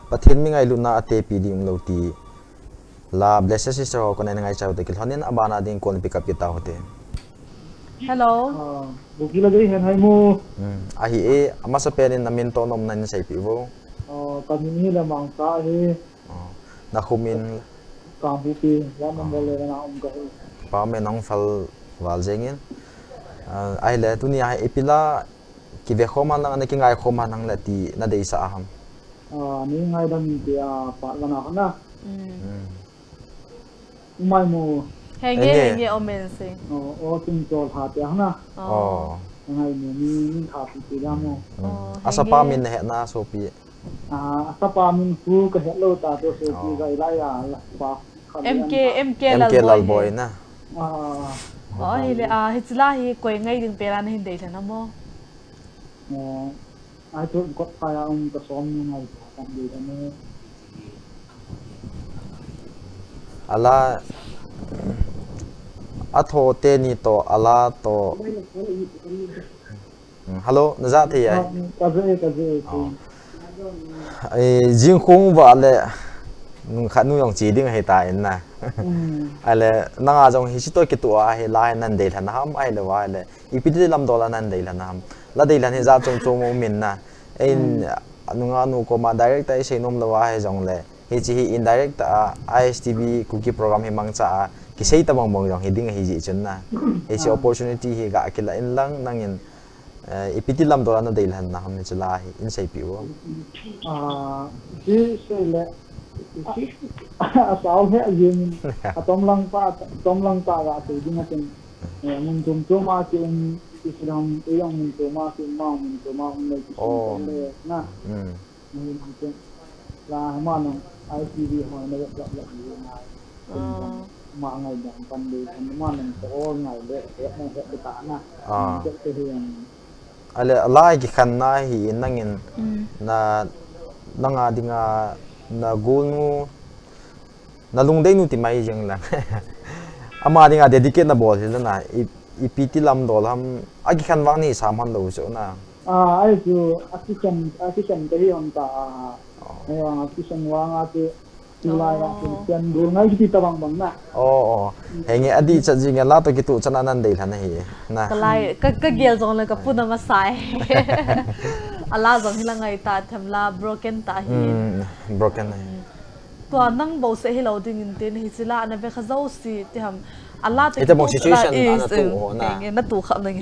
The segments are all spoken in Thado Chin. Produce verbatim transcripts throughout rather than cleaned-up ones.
Pathen mi ngailutna a tepi ding lou ti la Blessed Sister ho kona ngaicha u te kilhonin abana ding kon pick up kita hote. Hello. Ah, Bukila dei hen hai mo. Hmm. Ahi e, amasa penin namin to nom nan sei pi vo. Ah, kamin hi la Mangsa hi. Oh, na khumin. Ka bu pi, la na mo le na um ka hi. Pa me nong fal val jengin. Ah, ahi le, tuni a ipi la kive khom a nang, ana kingai khom a nang le ti na deisah a ham? Ah, ni ngaidam ti a pat vana hana. Mm. Mm. Umai mo. Henge, henge. Henge, omen se. Oh, o tin chol ha ti hana. Oh. Oh. Ngai mo, ni, ni ha ti ti la mo. Mm. Oh, asapa henge. Min na he na sopi. Ah, asapa min khu ka he lou ta to sopi. Oh. Ga ilai a la pa. M K, M K, M K Lalboi, Lalboi he. Na. Ah. Oh, hi le, ah, hichi la hi koi ngai ding pela na hin deilhen a mo. Eh, ai tu kot pa ya um ka som ni ngai ka deilhen a mo. Ala, a tho teni to, ala to. Mm, hello, na ja thei ai? Ah, ka ja e, ka ja e. Oh. Eh, jing khung va le, nung khat nu jong chi ding ahi ta in na. Mm. Ahile, nanga jong hichi to kitu a hi la hi nan deilhen ham, ahile va le. Ipi ti lam dol a nan deilhen ham. La deilhen hi ja chom chom um in na. Ei, mm, nunga nu koma direct a i sei nom lou a hi jong le. Hichi hi indirect a I S T V Kuki program hi mangcha a. Kisei ta bang bang jong hi ding ahi ji chun na. Hichi, ah, opportunity hi ga kila in lang nangin. Eh, ipi ti lam dol a na deilhen na ham hichi la hi, in seipi vo. Ah, ti sei le. A, a sao he a jing. A tom lang pa, tom lang pa ga sei ding a tin. Eh, mun tum tum a ki um, ki silam, e yang mun tum a ki um, ma mun tum a um le ki sim. Oh. Tum le na. Mm. Ni nang chen. La ma nang I T V ho na lap lap lap ni na. Ah. Ma ngai dang pan de, ma nang to ngai de, de na he de ta na. Ah. Nang chen te hian. Ale, lai kikhen na hi in nangin, mm, na, nanga dinga na golnu, na lungdei nu ti mai jeng lang. Ama dinga dedicate na bol hi na, i, ipi ti lam dol ham, a kikhen vang ni sam han lo chu na. Ah, ai chu, a kikhen, a kikhen te hi hon ta, ah, oh, ai vang a kikhen vang a chu, tulai a, oh, chu chen dul ngai kiti ta bang bang na. Oh, oh. Henge adih chat jing a la to kitu chan a nan deilhen ahi, na. Ka lai, ka, ka gel jong le ka puna masa e. A la jong hi la ngai ta, them la broken ta hi. Mm, broken ahi. Mm. Tua nang bou seh hi lo ding in tin, hichi la na ve kha jo si ti ham. A la te ita bong kitu situation la, a na is, tu, um, ho na. Henge, na tu kham nang.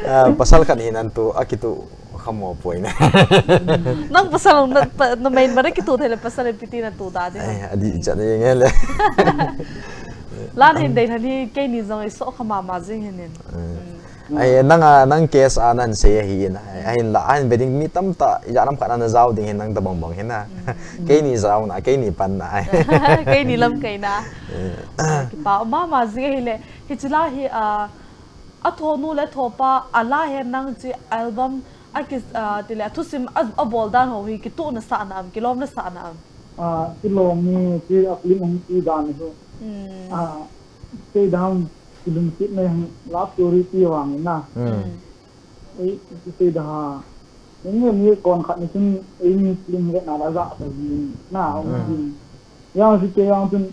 Ah, pasal khat hi nan tu, a kitu kham mo poi na. Nang pasal na, pa, na main ba na kitu thei le pasal ipi ti na tu ta ti. Ai, adih chat jeng le. La hin deilhen hi keini jong i so kha mama jing hin in. Mm. Ai, nang a, nang case a nan sei ahi in, ai, ahin la, ahin ve ding mi tamtah, ijat lam khat a na jao ding hin nang ta bang bang hin na. Mm. Keini jao na, keini pan na, ai. Keini lamkai na. Eh. Kipa, mama jing ahi le, hichi la hi, ah, a thonu le thopa, a la he nang chi album, a ki, ah, ti le, a thusim, a, a bol dan ho hi, kitu na sa na am, kilom na sa na am. Ah, kilom ni, chi a film hung ti dan hi. Mm. Ah, sei dan, kilum kit na love story ti vang na. Mm. Mm. Ei, ti da. Ni ni kon khat ni chun, ei ni film ve na la ja ta ni na, um, mm, din. Yang si ke yang chun,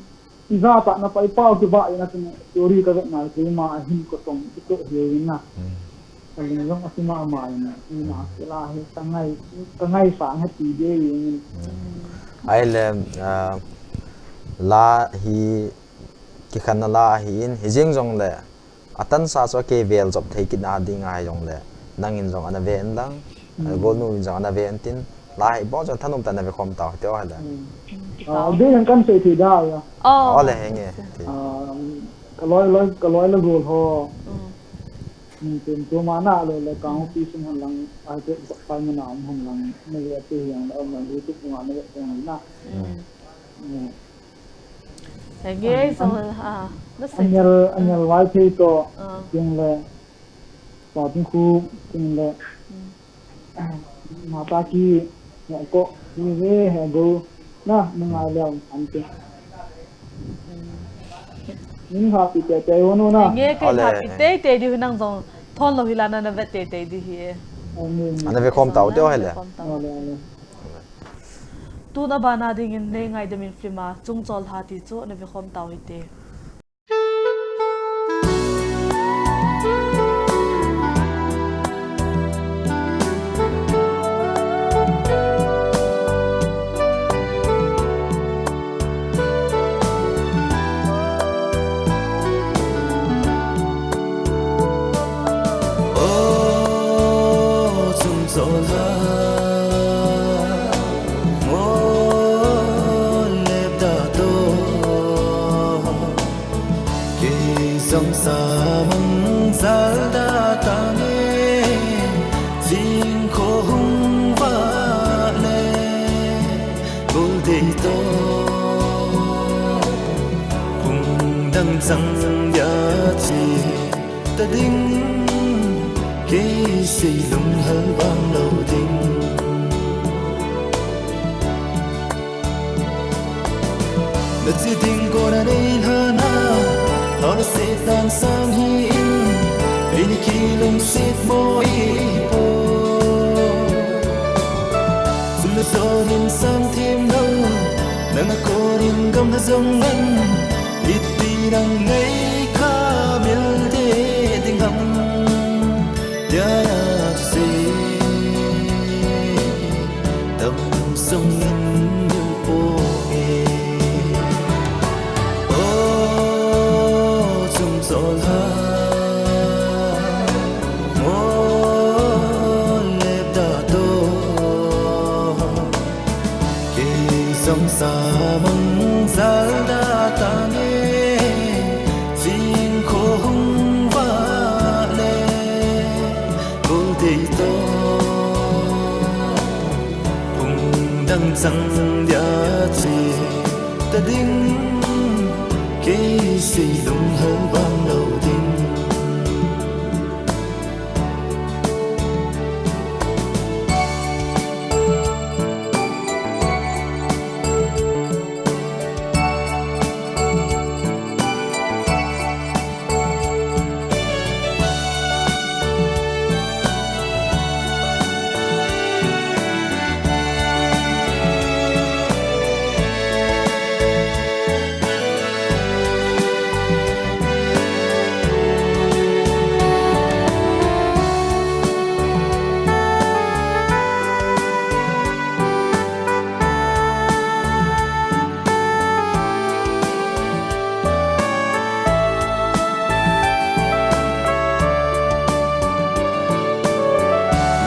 i ja ta na pai pau ki ba na chun, story ka ve na, keima hin ko tong, i to he na. Mm. Ka ling jong a si mama na, i na, mm, ke la he ka ngai, ka ngai sang he ti de yin. Mm. Ai le, ah, la hi, kikhen na la ahi in, hi jeng jong le, a tan sa chu a kei vel jop thei kit na ding ahi jong le, nangin jong ana ve in lang, mm, golnu in jong ana ve in tin, la hi bong jong thanom ta na ve khom tau, ti o ha le. Mm. Mm, ah, kipa. Be yang kan sei thei da ya. Oh. O le henge, ti. Ah, ka loi loi, ka loi le gol ho. Mm. Mm, tin tu ma na le le ka, mm, pi sum han lang, a te pai ma na um han lang, ne ve te yang le, um, YouTube ma ne ve te yang na. Mm. Mm. Henge, so, ah, na sei. Angel, angel vai thei to, ah, ting le, pa ting khu, ting le. Mm. Mata ki, ne ko, ni ve, he go, na, ni ngai le, an te. Mm. Ni happy te te, ho no na. Henge, kei, ole, happy te te di hu nang jong, thon lo hi la na na ve te te di hi e. Amen. Ana ve khom tau te o he le. Ana ve khom tau. Ole, ole. Tun abana dingin Nei Ngaidam In film a Chungchol Lha ti chu na vekhom tau hite. O Chungchol Lha, mo lep da to, kei jong sa mang jal da tange, jing kho hung vah le, gol dei to, phung dang chang dia che ta ding, kei sei lunghel vang lou ding. Na che ding kona nei lhana, hao na sei dan sang hi in, ei ni kilungset mo i po. Sum na so hin sam thim lou, nang a konin gam na jong ngan, iti nang ngai kha mil de ding ham. Dia na se tam sung in yu po e. O Chungchol Lha, mo lep da to, kei jong sa mang jal da tange, jing kho hung vah le, gol dei to, phung dang chang dia che ta ding, kei sei lunghel vang lou ding.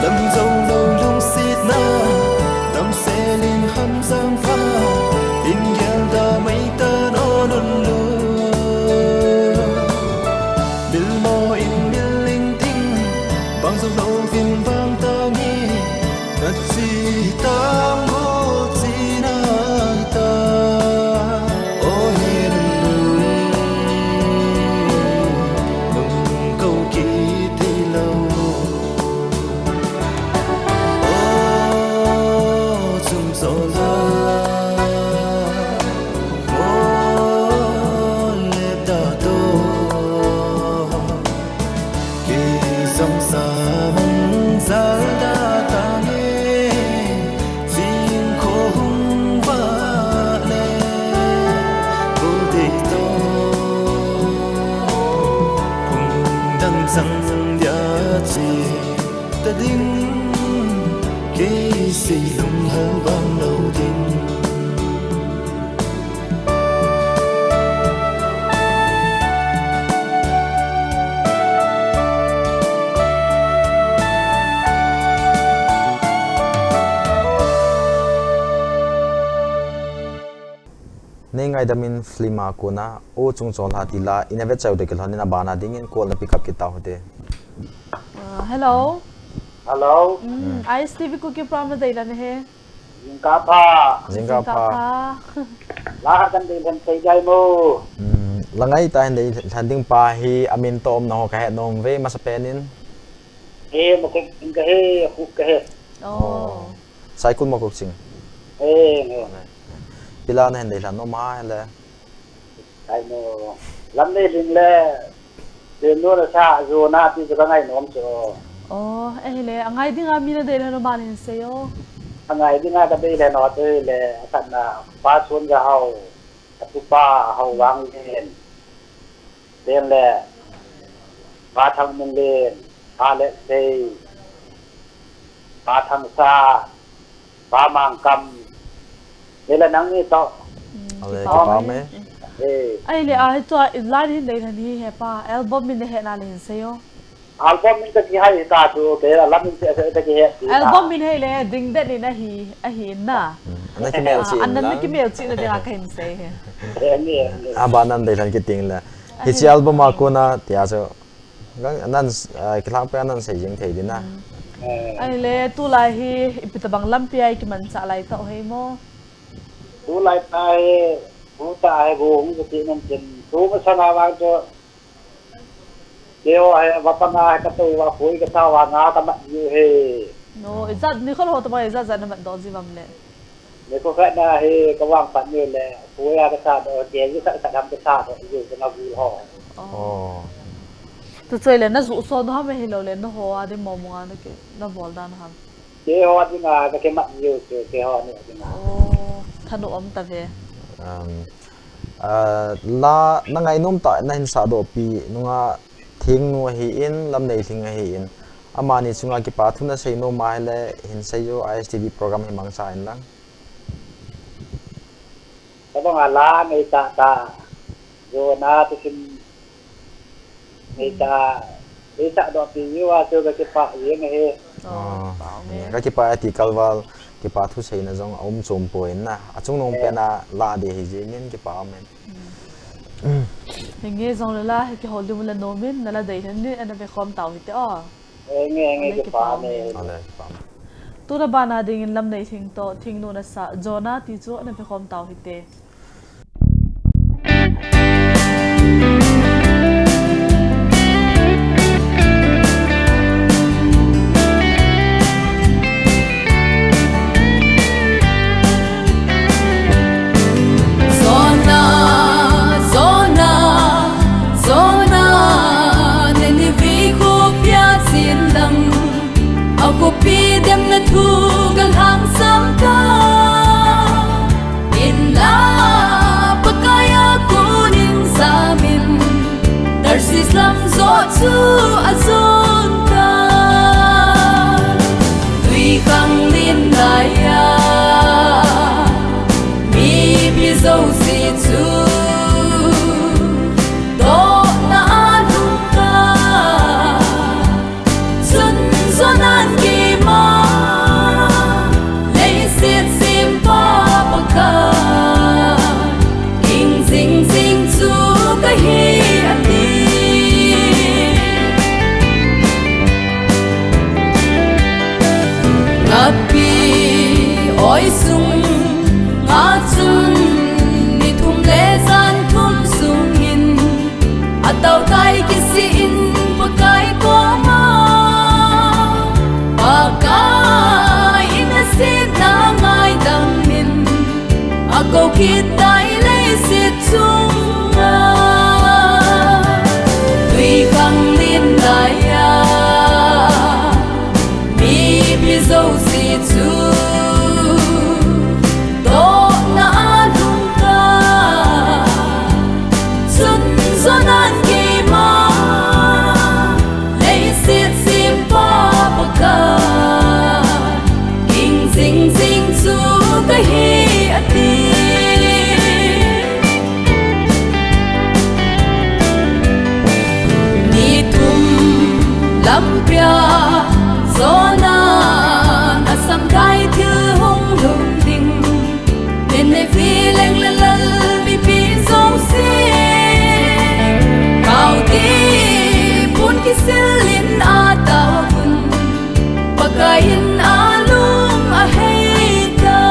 Lam jou lou lungsetna, damsel in ham jam pha, in gel da mai ta no nun lu. Mil mo in mil ling ding, bang jou lou vin vang ta nge, na chi tam ho chi na ta. O he nun lui, nung kou kit thei lou. O Chungchol Lha, mo lep da to, kei jong sa mang jal da tange, jing kho hung vah le, gol dei to, phung dang chang dia che ta ding, kei sei lunghel vang lou ding. Nei Ngaidam In film a kona O Chungchol Lha ti la, ina vetsah u te kilhon in abana dingin call na pick up kit tau hite. Ah, hello. Hello. Mm, I S T V Kuki program na deilan ahi. Jingkah pha. Jingkah pha. Jingkah pha. La khat kan deilan sei dai mo. Mm, la ngai ta hin deilhan ding pa hi amin toh um na ho ka he nom ve masa pen in. He, Mokokching ka he, Khuk ka he. Oh. Oh. Saikul Mokokching. He, he. Pila na hin deilhan nom a hele. Ai mo. Lam nei ling le. Lim nu na sa, jo na ti jo ka ngai nom chu. Oh, eh le, angai ding a mi na deilhan nom a hin sei o. Angai dinga kadei le no te le, akhatna Pa Sun Jahau, atupa Hau Wang Len, then le Pa Thangminlen, Pa Letsei, Pa Thangsa, Pa Mangkam, ni le nangni toh. Hmm, ale, kipah kipah me. Eh. Ahile, a, hichu a, la hin dei lhon hi he pa, album min nahet na le hin seiyo. Album min toh kihai ta chu, kei la min seh seh toh kihe ti ta. Album min hile, ding den in ahi, ahi na. Hmm, ana kimel chih in lang. Ana kimel chih na dinga kahin sei hi. Eh, ni, ni. Abana dei lhon kiti le. Ahi. Hiche album a kona, tia chu. Gang, nan, ah, kilhang peh a nan sei jing thei ding a. Hmm. Eh. Ahile, tulai hi, ipi tabang lampi a ikimanchah lai tau hi mo? Tulai pa hi, bu ta hi, bu hung kati nan tin. Tu masang a vang chu. Keiho hi, va panga hi, katou va, khui kasa va, nga kamat jiu hi. No, ijat, nikho ho tabang ijat jat namat doh ji uvam le. Nikho khat na hi kavang pat ni le, khuya kasa doh, kei ji sat sat ham kasa doh, ji kei na gul ho. Oh. Oh. Tu choi le na ju so doh ham hilou le, na ho a ding mo mo a na ke, na bol dan ham. Keiho a dinga, ka kimat ni u chu, keiho ni a dinga. Oh, thanom um tave. Um, ah, la, na ngainom tah, na hin sah doh pi, nunga Thingnu ahin, Lamneilhing ahin. Amani chunga kipa thu na sei nom ahile, hin seiyo I S T V program hi mangcha in lang. Tabang a la nei tah tah, jona tu sim nei tah, nei tah doh pi jiu a chu ka kipah jeng ahi. Oh, ah, pau me. Ka kipah ati kalval, kipa thu seina jong a um chom poi na. Achungnung pen a la ding ahi jeh in kipa um in. Hmm. Henge jong le la, kihoulim le nom in, na la dei lhon in, ana vekhom tau hite o. Henge, henge, kipah me. Ale, kipah me. Tuna bana dingin Lamneilhing toh, Thingnu na sah, jona ti chu ana vekhom tau hite. Jona, jona, jona, Nineveh khopi a chen lang. Akhopi demna thu kalhangsam ta. Hinla Pakai a konin jamin, Tarshish lam joh chu ajon ta. Twikhanglen laiya mipi jouse chu dohna a lhung ta. Chun Jonan keima leiset sempa Pakai, ging jing jing chu kahi ati. Ngapi oi sunga chun ni thum le jan thum sungin, atao tai kisih in Pakai koma, Pakai in asetna ngaidam in, akou kit tai leiset chunga. Twikhanglen laiya mipi jouse chu dohna a lhung ta. Chun Jonan keima leiset sempa Pakai, ging jing jing chu kahi ati. Ni thum lampia Jonan asam kai thil hung lhung ding. Nineveh leng le lal mipi jouse, kaote pun kisil in atao un, Pakai in alung ahei ta.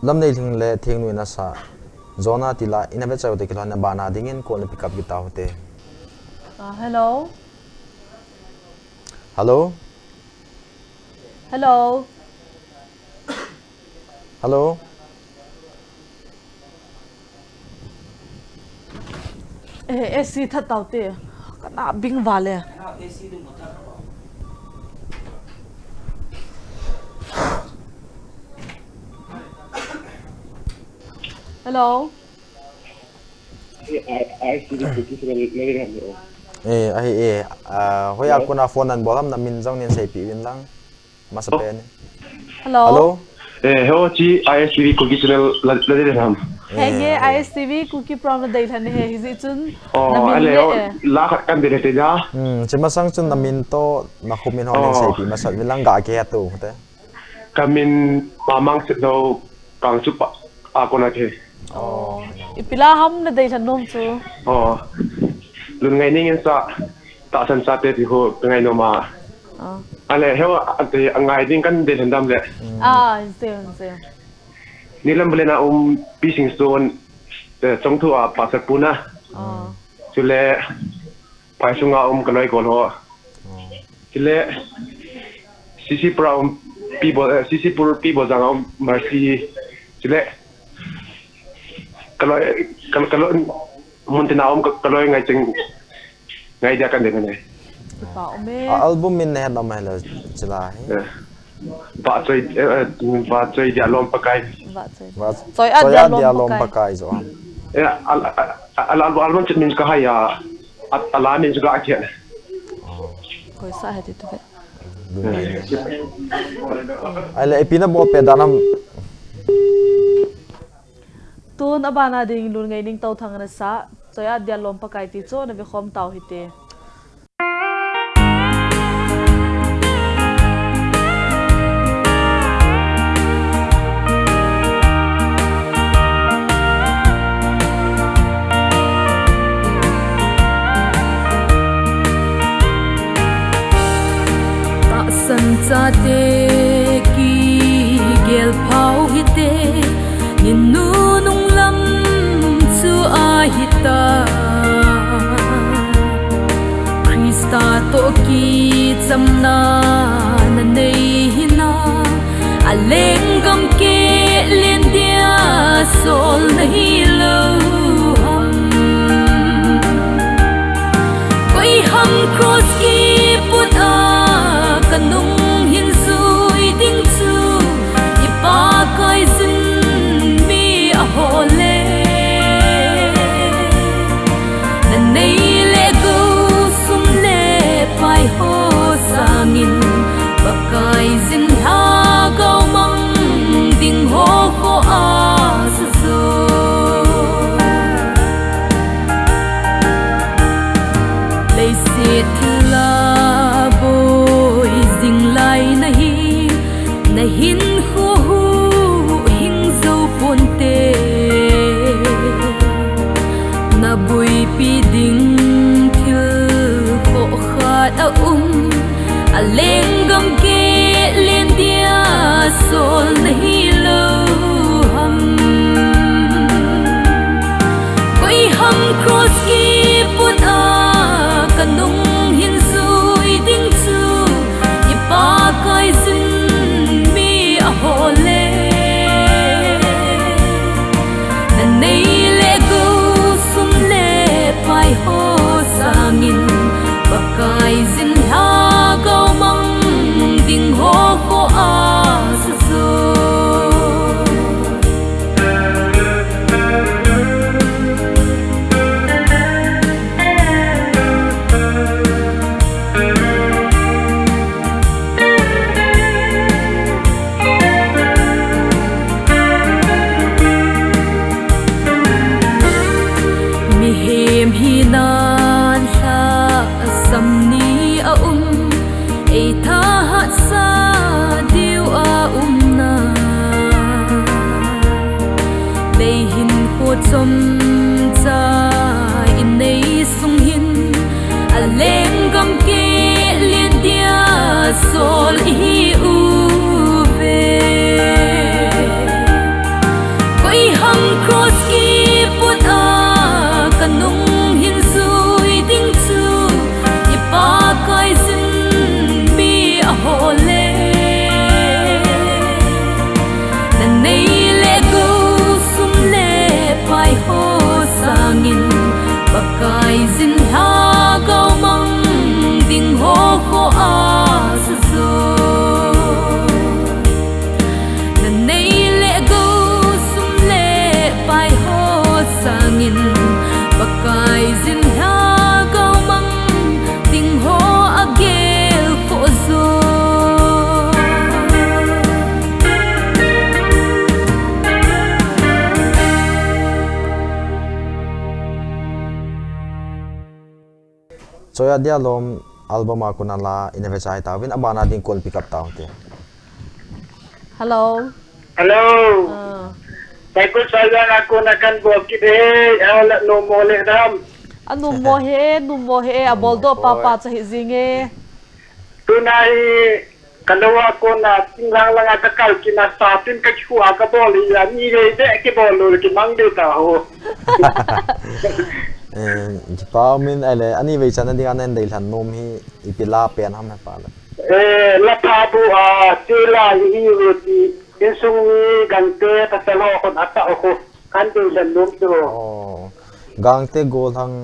Lamneilhing le Thengnu in asah Jona ti la in ave chau te kilhon na bana dingin call na pick up kit tau te. Ah, hello. Hello. Hello. Hello. Eh, A C that tau te. Kana bing vale. Hello. Eh, ahi, eh, ah, hoiya kona phone nan bol ham, na min jong nin seipeh uvin lang. Masapen. Hello. Hello. Eh, hello, chi I S T V Kuki channel la, la dei ham. Henge, eh, I S T V Kuki program la dei lhon e, hijeh chun. Oh, na min ale, le, oh, eh, la khat kan dei le te ja. Hmm, chi masang chun na min toh, na khomin ho nin, oh, seipeh masa uvin lang ga ke atu te. Ka min Pamang Sitlhou, Kangchup a kona ke. Oh. Ipi la ham na dei lhon nom chu. Oh. Lungngaining in sa, tahsan sa te ti ho ka ngai nom a. Oh. Ale, hewa, ante, angai ding kan dei lhon dam le. Mm. Ah, se, se. Nilam Belen a um Pi Singson, eh, Chongthu a pastor pu na. Oh. Chule, Phaisunga um ka loi kol ho. Oh. Chule, C C Pur a um Pi Bo, eh, C C Pur Pi Bojang a um Mercy. Chule, ka loi, ka, ka loi, mun tina um ka, ka loi Ngaicheng, Ngaidia kan dei ne. Kipa um e. A album min na het nom hile chila hi. Eh. Vahchoi, eh, eh, Vahchoi dia lom Pakai. Vahchoi. Vah-, Choi a dia lom Pakai. Pakai jo. Eh, al-, al-, al-, al-, album chu min ka hai a, a, a la min chu ka a kian. Oh. Koi sa he ti tu ve. Lungngaining. Ahile, ipi na bol peh dan ham. Tun a bana ding Lungngaining Touthang ana sa, Choi a dia lom Pakai ti chu na ve khom tau hite. Tahsan chate kigel phau hite, ninu nunglam chu ahi ta. Christa toh kichamna na nei hina, a lenggam keh len dia sol na hi lou ham. Koi ham cross kiput a ka nung hin jui ding chu, i Pakai jin mi a ho le. Na nei le gou sum le pai ho sangin, Pakai jin lhagao mang ding ho kho a sa jo. Leiset thil a boi jing lai na hi, na hinkho huhhing jou ponte. Na boipi ding thil khoh khat a um, a lenggam keh len dia sol na hi lou ham. Koi ham cross kiput a ka nung hin jui ding chu, i Pakai jin mi a ho le. Na nei le gou sum le pai ho sangin, Pakai jin lhagao mang ding ho kho a sa jo. Mihem hinan lhasam ni a um, ei thahat sa diu a umna. Lei hinkho chomcha i nei sung hin, a lenggam keh len dia sol i hi uve. Toya Dialom album a kona la ina vechai tauvin, abana ding call pick up taute. Hello. Hello. Ah. Saikul Saijang a kona kan bol kit e, ala numo le dam. Anumo he, numo he, abol do papa cha hi jing e. Tuna hi, ka lou a kona, thinglhang langa ka kal kit na sa tin ka kikhu a ka bol hi, ani vei beh kibol lou le kimang be ta ho. Eh, kipa umin ahile, ani vei chan a dinga nei deilhen nom hi, ipi la pen ham he pa le. Eh, la pha bu a, sila hi hi ve ti, insung mi Gangte pasal ho khun a ta ho khu, kan deilhen nom chu. Oh, Gangte Gollhang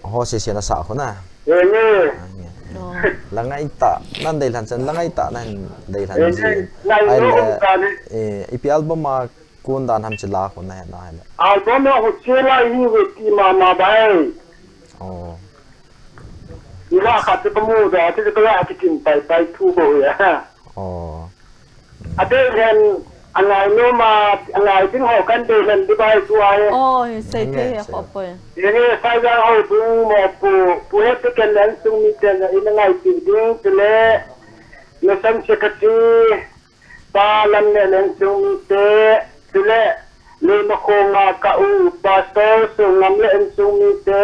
ho sese na sa khu na. Eh, ni. Ah, ni. Oh. La ngai ta, nan deilhen chan, la ngai ta, nan deilhen ji. Eh, ni. Ahile, eh, ipi album a kon dan ham chi la khu na he na ahile. Album a khu sila hi ve ti mama bai. Oh. Ila khat chu ka mu da, chu ka la kitin pai pai thu bo ya. Oh. A deilhen, a ngai nom a, a ngai ding ho kan deilhen di bai tu ai. Oh, hi sei thei he khop poi. Yenge Saijang ho dung mo pu, pu he tu ken len sung mi ten ina ngai ti ding tu le, na san se ka ti. Pa lam le insung mite, chule, Leimakhong a ka u, Pastor Songam le insung mite,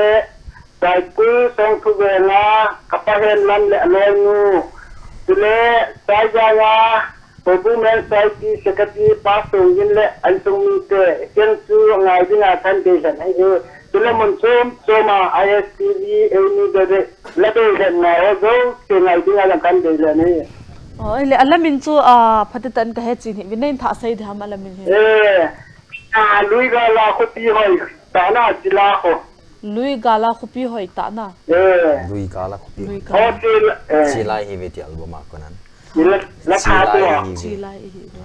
Saikul Songthuvenga, ka pa Henlam le aloinu, chule, Saijang a, Houbung Men Society Secretary, Pa Songgin le insung mite, ken chu ngai dinga kan deilhen ahi e, chule mun chom chom a I S T V, eini bebe, La deilhen ngai ho jouse ngai dinga jong kan deilhen ahi. Oh, ahile, a la min chu, ah, phatechan ka he chin hi, vin in thah sei diham a la min hi. Eh, a, Luigala khopi hoi tah na, chila kho. Luigala khopi hoi tah na. Eh. Luigala khopi. Luigala. Oh, chila, eh. Chila hi ve ti album a konan. Chila, la tha Chila tu a. Hi ve. Chila hi ve.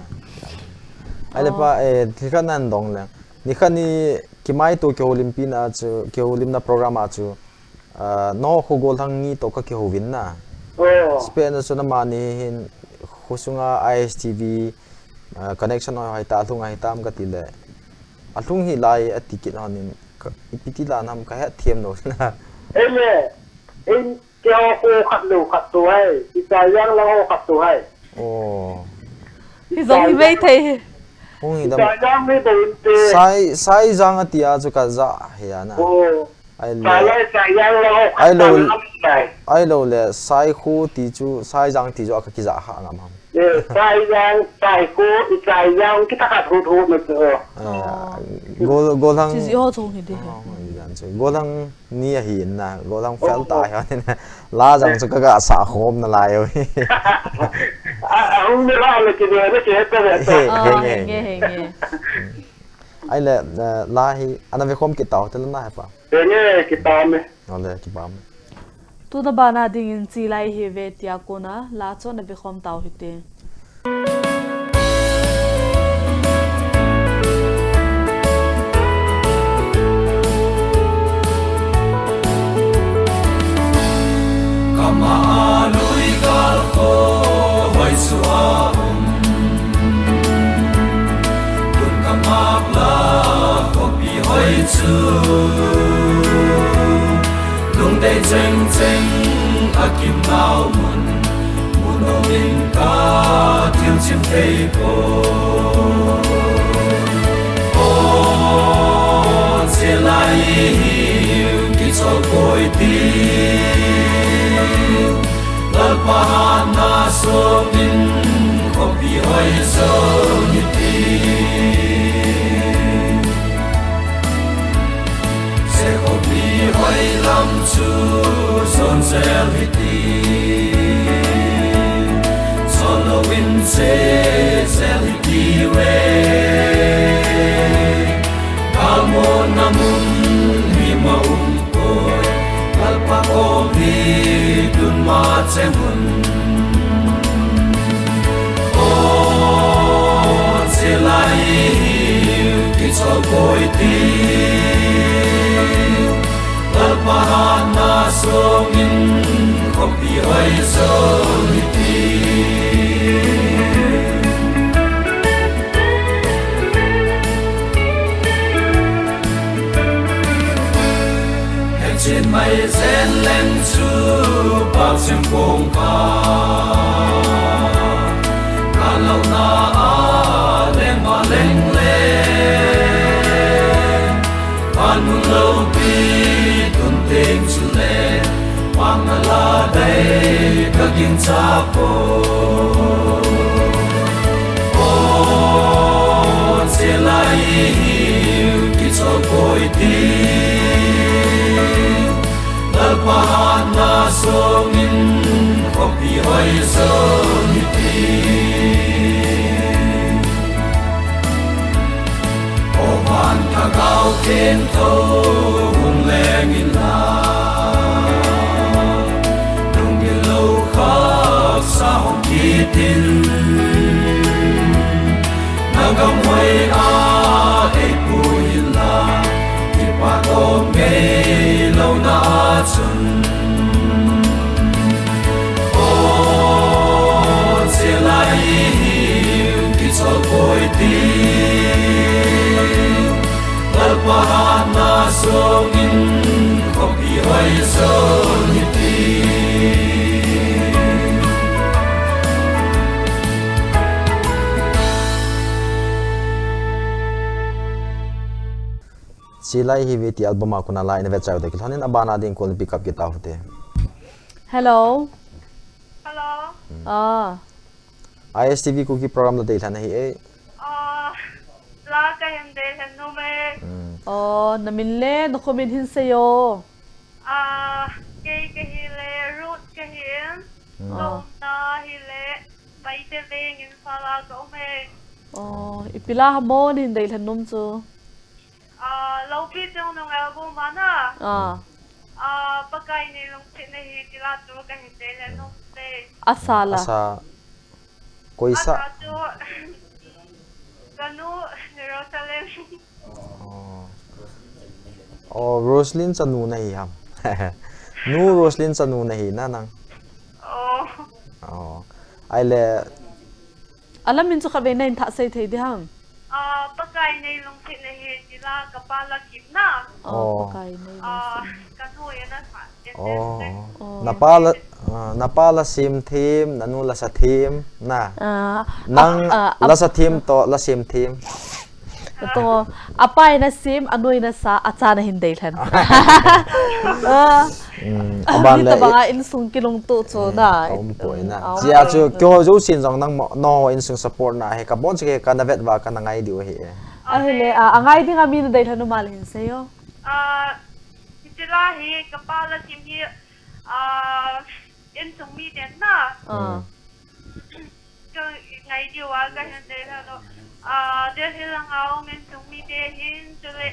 Ahile pa, eh, thil khat nan dong le. Nikhat ni kimaito kihoulimpi na chu, kihoulimna program a chu. Ah, nangho kho Gollhang ni toh ka kihouvin na. Oh. Sipehna chu namani hin khosunga I S T V, ah, connection hoi hoi ta, alhung ahi tam ka ti le. Alhung hi lai a ti kit hon in, ka, ipi ti la nam ka het thiam lou na. Ele, in keiho kho khat lou khat to hai, i Saijang lang ho khat to hai. Oh. Hi jong hi mei thei hi. Hung hi dam. Saijang mi bo in te. Sai, Saijang a ti a chu ka ja hi a na. Oh. Ahile, Sailai, Saijang le ho, ahilou, Sailai. Ahilou le, Saikho ti chu, Saijang ti chu a ka kija kha ngam ham. Eh, Saijang, Saikho, i Saijang, kita khat hu hu me chu. Ah, Gol, Gollhang. Chi ji ho chung hi di. Oh, ni dan chu. Gollhang ni ahi na, Gollhang fel ta hi na. La jang chu ka ga sa khom na lai o. Ah, hung ni la le ki ne, ne ki heta heta. He, ah, he nge, he nge. Ahile, eh, la hi, ana ve khom kit tau, te la na he pa. Tenge, kipah e. Ole, kipah e. Tuna bana dingin Chilai hi ve tia kona, la chu ana ve khom tau hite. Kama a lui gal kho hoi chu a um. Tun ka ngap la khopi hoi chu. Lungdei cheng cheng a kim nau mun. Mun o min ka thil chim thei po. O, Chilai hi kichol koi ti. Lalpa hatna songin khopi hoi song hi ti. Se khopi hoi lam chu son sel hi ti. Chol louvin se sel hi ti ve. Kalmo na mun hi ma um Oi, Lalpa kom hi tun ma cheng un. O, Chilai hi kichol koi ti. Lalpa hatna songin khopi hoi song hi ti. Hechin mai je Leng chu pau sim kong ka, ka lo na a leng ma leng le, pa nu lo pi tun teng chu le, pa na la dei ka ging cha po. O, che lai hi ki cho koi ti. Lalpa hatna songin khopi hoi song hi ti. O van Lhagao Theng tho hung leng in la, lungin lo khak sa hong kit in. Na gam hoi a ei pui in la, kipa tom ngei lo na chun. O, che lai hi ki chol koi ti. Lalpa hatna songin khopi hoi song hi ti. Che lai hi ve ti album a kona la in a ve chau te kilhon in abana ding kon pick up kita hute. Hello. Hello. Ah. I S T V Kuki program la dei lhan ahi e. Ah, la ka hin dei lhan nu me. Mm. Oh, na min le na khomin hin sei o. Ah, kei ka hi le Ruth ka hi in. Mm. Lom na hi le Paite veng in fa la ka um e. Oh, ipi la ha mo nin dei lhan num chu. Ah, Lopi Chungnung album a na. Ah. Ah, Pakai nei lungsetna hi ti la chu ka hin dei lhan num te. Asa la. Asa. Koi sa. Asa chu. Ka nu Jerusalem. Oh. Oh, Roslyn chanu na hi ham. Nu Roslyn chanu na hi na nang. Oh. Oh. Ai le. Alam min chu kha ve na in tha sei thei di ham. Ah, Pakai nei lungsetna hi ti la ka pa la Kim na. Oh, oh. Pakai nei lungsetna. Ah, ka nu ya na sa. Oh. Oh. Na pa la, ah, na pa la sim thim, na nu la sa thim, na. Ah, nang ah, ah, la sa thim to, la sim thim. To, a pa in a sim, a nu in a sa, a cha na hin dei lhan. Ah. Mm, ah, aban le tabang a insung kilungto chu na. Um, poi na. Ah, chia chu kyo jo sin jong nang mo, no insung support na he ka bon che ka na vet va ka na ngai diu he. Ahi le, ah, a ngai ding a mi na dei lhan u ma le hin sei o. Ah, Hitila hi ka pa la Kim hi, ah, insung mi den na. Ah. Ka ngai diu a ka hin dei lhan u. Ah, Delhi langa um insung mi te hin, chule,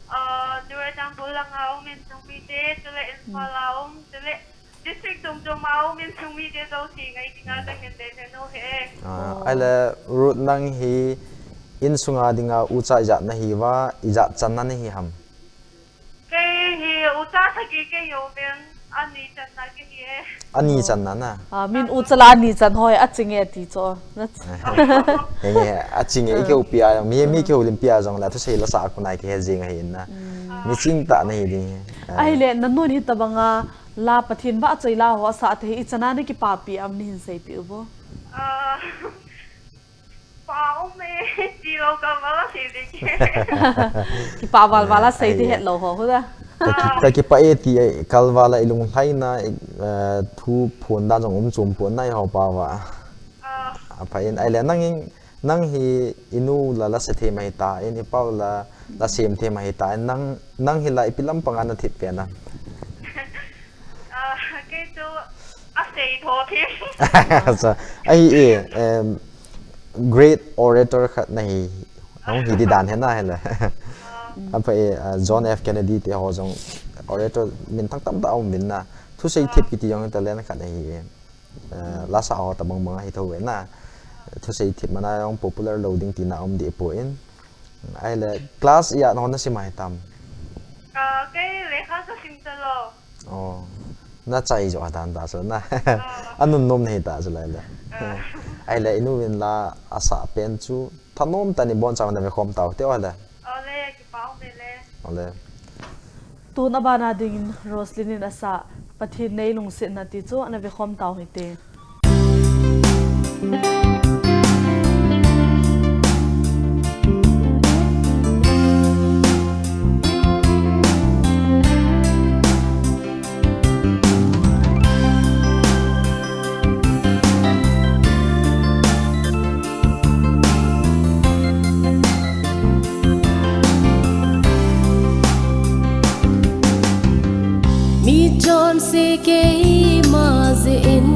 ah, Churachandpur langa um insung mi te, chule Imphal a um, chule district chom chom a um insung mi te jouse ngai dinga ka hin dei lhan u he. Ah, oh. Ai le Ruth nang hi insunga dinga ucha ijat na hi va, ijat chan na na hi ham. Kei hi ucha sagi kei hi uvin, ani channa kei hi e. Ani channa na. Ah, min ucha la ani chan hoi, a ching e ti chu. Henge, a ching e, i keu pi a jong, mi, mi keu lim pi a jong la, thusei la sa a kunai kei he jing ahi in na. Mm. Mi ching ta na hi ding. Ah. Ahi le, na nun hi tabang a, la Pathen va choi la ho sa te hi, i chan a na kipapi am ni hin sei pi u vo. Ah. Pa um e, ti lo ka vala sei ding. Kipa val vala sei di het lo ho, hu da. Ka ki, ka kipa e ti, eh, kal vala i lunglhaina, eh, thu phon dan jong um chom pon nai ho pa va. Ah. A pha in, ai le nang in, nang hi i nu la la sa them ahi ta, in i pau la la sem them ahi ta, in nang, nang hi la ipi lampang a na thip pen a. Ah, kei chu a sei tho thim. Sa, ahi e, em, great orator khat na hi, hung hi di dan he na he le. Ah. A pha e, ah, John F Kennedy te ho jong orator min thang tam ta um min na. Thusei thip kiti jong talent khat na hi e. Eh, la sa ho tabang bang ahi tho ve na. Thusei thip mana jong popular lo ding tina um di poi. Ai le class ijat na ho na sim ahi tam. Ah, kei lekha ka sim ta lo. Oh. Na chai jo a dan ta so na. Ah. A nun nom na hi ta so lai le. Ah. Ai le i nu vin la a sa pen chu thanom tah in i bon chang na ve khom tau te o le. Ole, kipa um e le. Ole. Tun abana dingin Roslyn in asah Pathen nei lungsetna ti chu ana vekhom tau hite. Mi chonse keima jeh in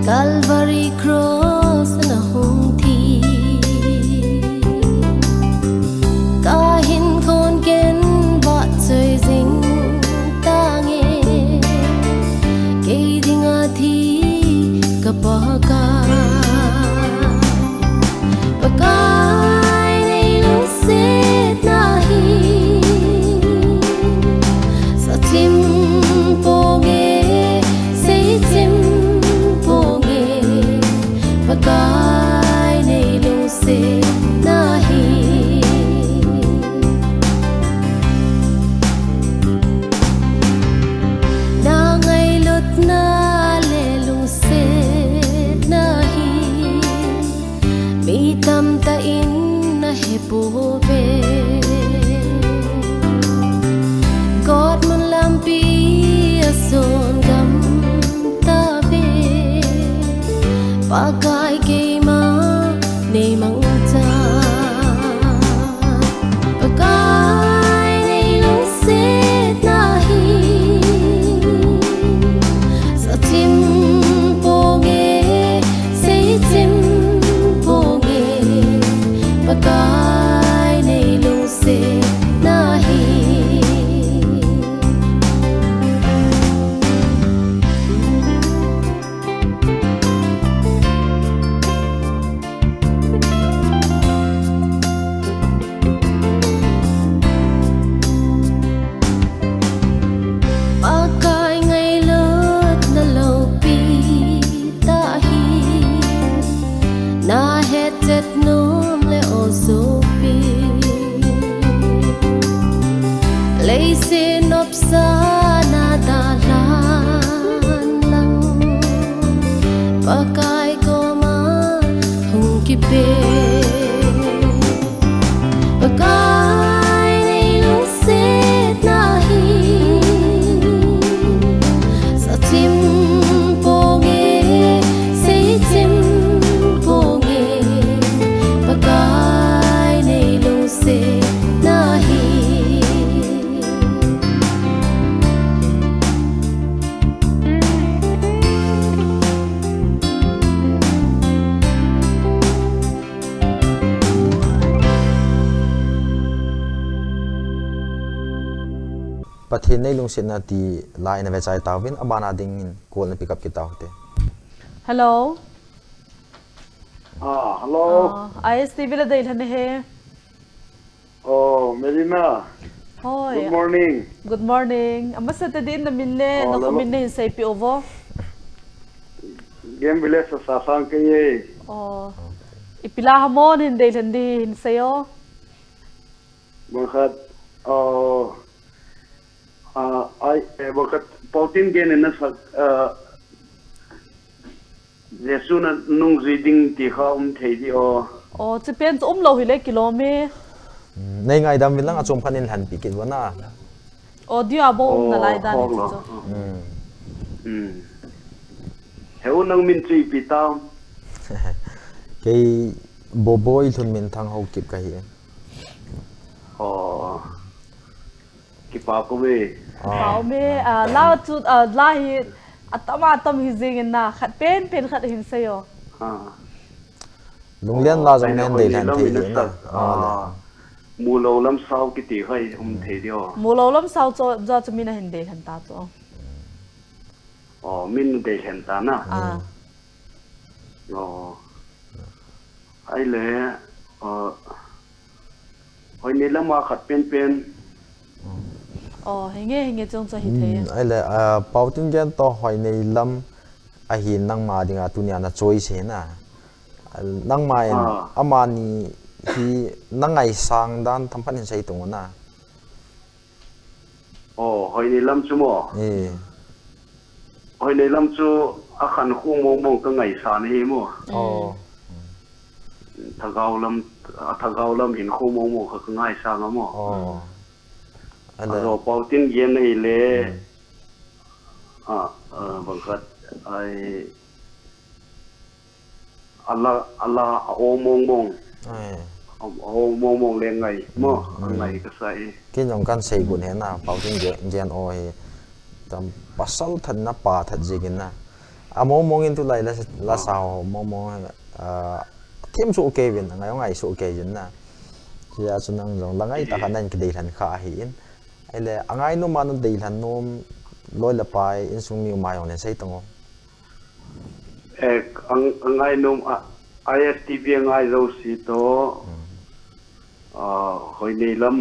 Calvary Cross na hung thi. Kahin khon ken vahchoi jing tange. Kei dinga thi ka Pakai. Pakai nei lungsetna hi. Sachim ponge, seichim ponge. Pakai nei lungsetna hi. Na ngailutna le lungsetna hi. Mi tamtah in na hepouve. God mun lampi ason gam tave. Pakai keima nei mangcha. Pakai nei lungsetna hi. Sachim ponge, seichim ponge. Pakai nei lungsetna hi. Pakai ngailutna loupi tah hi. Na hetchet nom le o sopi. Leiset nopsa na dalhan lang. Pakai koma hung kipe. Pakai nei lungsetna hi. Sachim ponge, seichim ponge. Pakai nei lungsetna hi. Pathen nei lungsetna ti la ina vechai tauvin, abana dingin call na pick up kit tau hite. Hello. Ah, hello. Ah, I S T V la deilhen ahi. Oh, Melina. Hoi. Good morning. Good morning. Amasa tah in na min le, oh, na kho min nei hin seipeh uvo. Game Village a Sasang kei e. Oh. Ipi la ham o, hin deilhen ding hin seiyo. Bangkhat, oh, ah, ai, eh, bangkhat Paotin Gen in na sak, ah, Jesu na nungjui ding ti kha um thei di o. O, chu pen chu umlou hile kilom e. Hmm, nei ngaidam uvin lang, achom khat in lhenpi kit uvin na. Audio a bou um nalai dan chu. Hmm. Hmm. He u, nang min chu ipi tam? Kei Boboi Lhunminthang Haokip kahi. O. Kipa um e. Ah. Kipa um e, ah, la chu, ah, la hi atam atam hi jing in na, khat pen pen khat hin seiyo. Ah. Lunglian la jong nen dei lhan thei hi na. Ah. Mulou lam sao kiti kha um thei di o. Mulou lam sao chu, chu min ahin dei lhan ta chu. O, min dei lhan ta na. Ah. O. Ahile, o, Hoinei lam a khat penpen. O, hinge, hinge chong chu hithei. Hmm, ahile, ah, Paotin Gen toh Hoinei lam ahi nangma dinga tunia na choice hi na. Nangma in, ah, amani Hi na ngaisang dan tam phat hin sei tung un na. Oh, Hoineilam chu mo. Eh. Hoineilam chu a khankhu mong mong ka ngaisang hi mo. Oh. Thagau lam, a thagau lam hinkho mong mong kha ka ngaisang a mo. Oh. A zo pau tin gen na hi le. Hmm. A, a, bang khat ai Ala, ala, a o mong mong. Ai. A, a o mong mong le ngai. Mo, mm, a ngai ka sa e. Kin jong kan sei gun he na, pau tin gen, gen o he. Tam pasal that na pa that jigin na. A mong mong in tulai la, la sa ho, mong mong, ah, thim su ke vin, ngai ngai su ke jin na. Sia su nang jong, la ngai ta ka nan ki dei lan kha hi in. Ai le, a ngai nom a nu dei lan nom, loi la pai, in sung mi u mai jong len sei tong o. Eh, ang, ang ai nom, a, I S T V ang ai zo si to. Mm. Ah, Hoineilam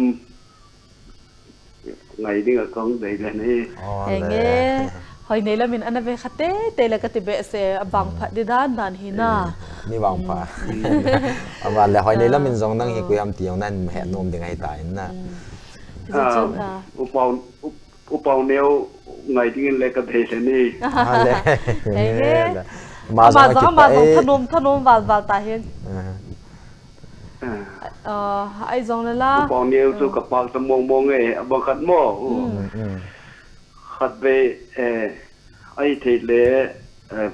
ngai ding a kong dei le ni. Oh, enge, le. Hoineilam in ana ve kha te, te le ka ti be se, a bang phat di dan dan hi na. Eh, ni bang phat. Mm. Ama le Hoineilam in jong nang hi ku yam ti jong nan he nom ding ai ta in na. Mm. Hi chun, ah, ah. Upau, up, Upau neo ngai dingin le ka dei le ni. Ah, le. Enge. Ma ama jong, ama jong thanom, thanom val val ta hin. Ah. Ah, ai jong le la. Upau neo chu ka pak ta mong mong e, a bang khat mo. Mm. Mm, mm. Khat ve, eh, ai thei le, eh,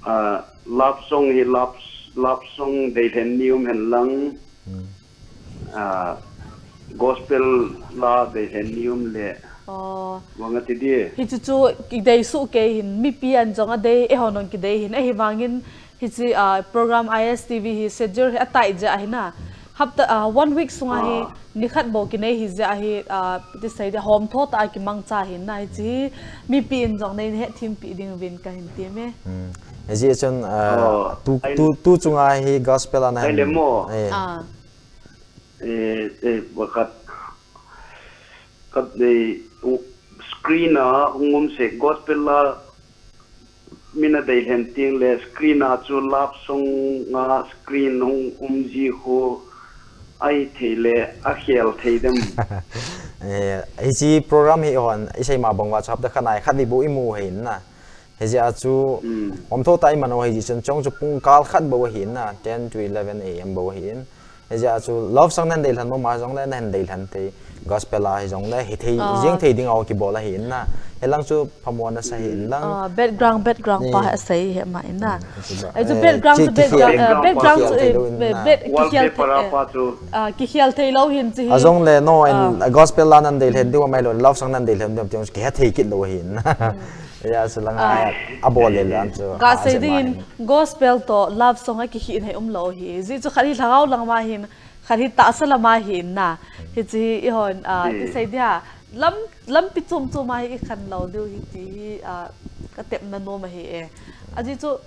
Ah, love song hi love, love song dei hen ni um hen lang. Hmm. Ah, gospel la dei hen ni um le. Oh. Vang ati di. Hi chu chu ki dei su ke hin, mipi an jong a dei, e hon ki dei hin, e hi vangin hi chi, ah, program I S T V hi schedule hi a tai ja hi na. Hapta, ah, one week sunga hi, ah, ni khat bou kinei hi jeh a hi, ah, ti sei dia hom tho ta a kimang cha hin na hi chi hi mipi in jong nei het thim pi ding vin ka hin ti me. Hmm. Hi jeh chun, ah, oh, tu, ai tu, tu chunga hi gospel a na ai le hin mo. Eh. Ah. Eh, eh, wakhat, khat nei, u, screen a, hung um se gospel a, Min a dei hen ting le screen a chu love song a screen hung um ji khu ai thei le a khel thei dem. Eh, hi chi program hi hon, i sei ma bang va chu hapta khat nai khat ni bu i mu hei na. Hi jeh a chu, mm, om tho ta i man o hi ji chun chong chu pung kal khat bo hi na, ten to eleven A M bo hi in. Hi jeh a chu love song nan dei lhan mo ma jong le nan dei lhan te gospel a hi jong le hi thei, ah, jing thei ding a ki bol a hi in na. Hi lang chu phamona sa hi in lang. Ah, background, background pa ha sei hi ma in na. Hmm, hi chu ba. Ai chu, eh, background chu, ki, ki background, khel, eh, background chu, eh, thei lo in na. Back, wallpaper a pa chu. Ah, ki khel thei lo hin chi hi. A jong le no in, ah, gospel a nan dei lhan diu mai lo, love song nan dei lhan diu, ki ha thei kit lo hi in na. Hmm. Ya, chu lang a, ah, a bol le lang chu. Ka sei ding in, gospel to love song a ki hi in hei um lo hi. Ji chu khat hi lhagao lang ma hin, khat hi tahsa lama hi in na. Hi chi hi i hon, ah, ti sei dia. Lam, lampi chum chum a hi i khan lo diu hi ti hi, ah, ka tepna nom a hi e. A ji chu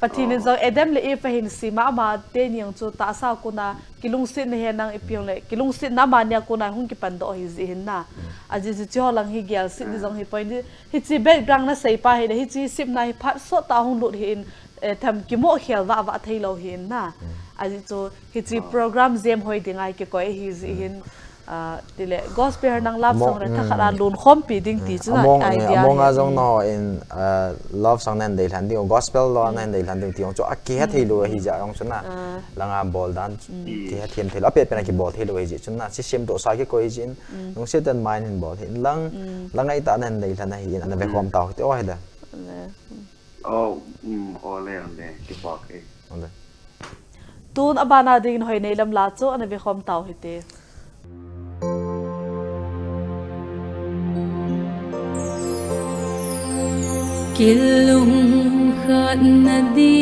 Pathen in jong Adam le Eve a hin sima ama te niang chu tahsa kuna kilungsetna he nang i piong le kilungsetna ama nia kuna hung kipan doh hi ji hin na. A ji chu chi ho lang hi gel sit di jong hi point di. Hi chi background na sei pa hi le hi chi sipna hi phat sot ta hung lut hi in, eh, tham kimo khel va va thei lo hi in na. A ji chu hi chi program jem hoi ding ai ki koi hi ji hin, ah, ti le gospel nang love song le thakhat a lun khom pi ding ti chu na idea. Among a jong no in, ah, love song nan dei lhan ding, gospel lo nan dei lhan ding ti jong chu a ki ha thei lo hi ja jong chu na. Ah. Langa bol dan ki ha thiam thei lo, a pe pe na ki bol thei lo hi ji chu na. Si sim doh sa ki koi ji in, nung se tan mai nin bol hi in lang, lang ai ta nan dei lhan a hi in, ana ve khom tau hi te o hi da. Oh, um, ole, ole, kipak e. Ole. Tun a bana dingin Hoineilam la chu ana ve khom tau hite. Kilungkhat na di.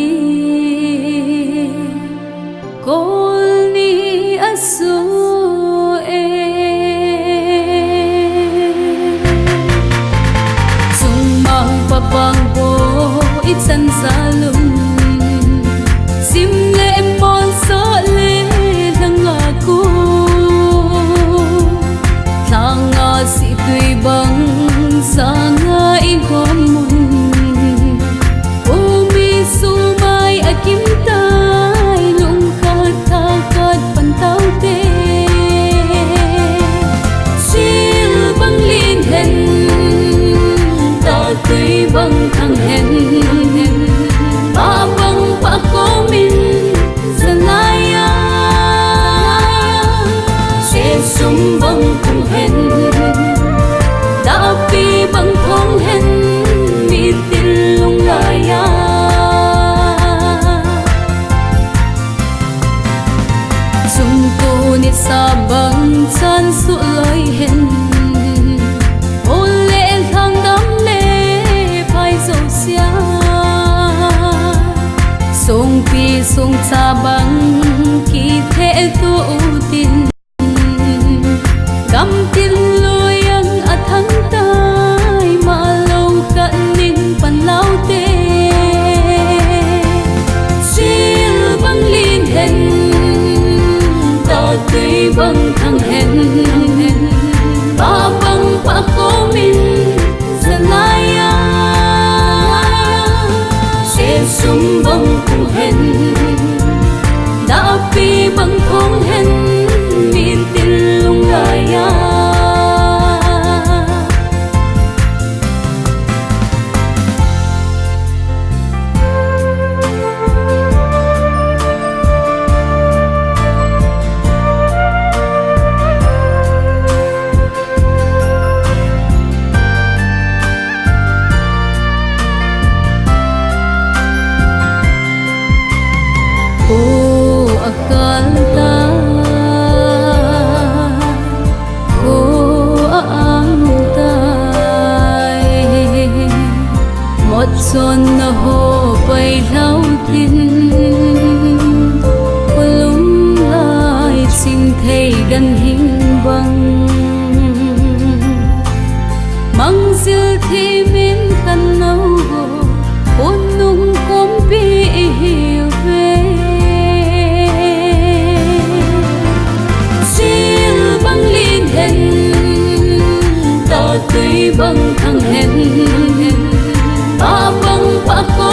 Kol ni a su e. Sung mang pa pang po i chan sa lum. Sim le mol so le lang a ku. Thlang a si tui bang sang a in khom mun. U mi su mai a kim tai lung khat tha ka sungcha bang kithe tu utin. Gamtin loiyang athang tai, malou khat ning panlaute. Sil bang lin hen, tatui bang thang hen, pa bang pa khomin, zalaiya. Sesum bang kung hen, dapi bang thong hen, mitin lunglaiya. Kho akal tai, kho aang tai. Motchonna ho pai lhau tin, khulum lai chingthei ganhing bang. Mangjil thimin khannou ho, khonung kompi ihiuve. Sil bang lin hen, tatui bang thang hen, pa bang pa kho